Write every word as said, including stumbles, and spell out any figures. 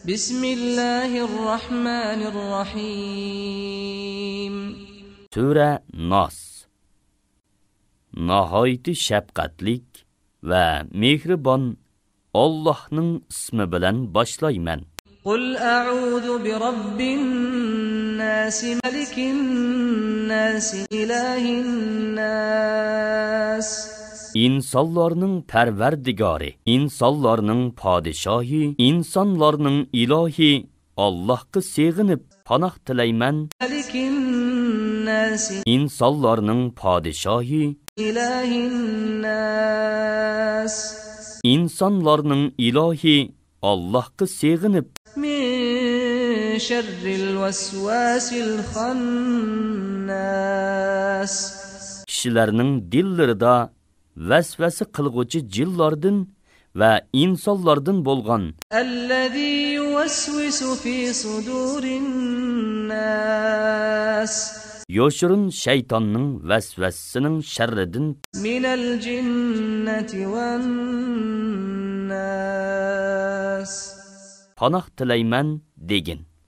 بسم الله الرحمن الرحيم. سۈرە ناس. ناھايىتى شەپقەتلىك ۋە مېھرىبان ئاللاھنىڭ ئىسمى بىلەن باشلايمەن. قل أعوذ برب الناس، ملك الناس، إله الناس. ئىنسانلارنىڭ پەرۋەردىگارى، ئىنسانلارنىڭ پادىشاھى، ئىنسانلارنىڭ ئىلاھى ئاللاھقا سېغىنىپ پاناھ تىلەيمەن. ملك الناس. ئىنسانلارنىڭ پادىشاھى. إله الناس. ئىنسانلارنىڭ ئىلاھى ئاللاھقا سېغىنىپ. من شر الوسواس الخناس. كىشىلەرنىڭ دىللىرىدا ۋەسۋەسە قىلغۇچى جىنلاردىن ۋە ئىنسانلاردىن بولغان. الذي يوسوس في صدور الناس. يوشۇرۇن شەيتاننىڭ ۋەسۋەسىسىنىڭ شەررىدىن. من الجنة والناس. پاناھ تىلەيمەن دېگىن.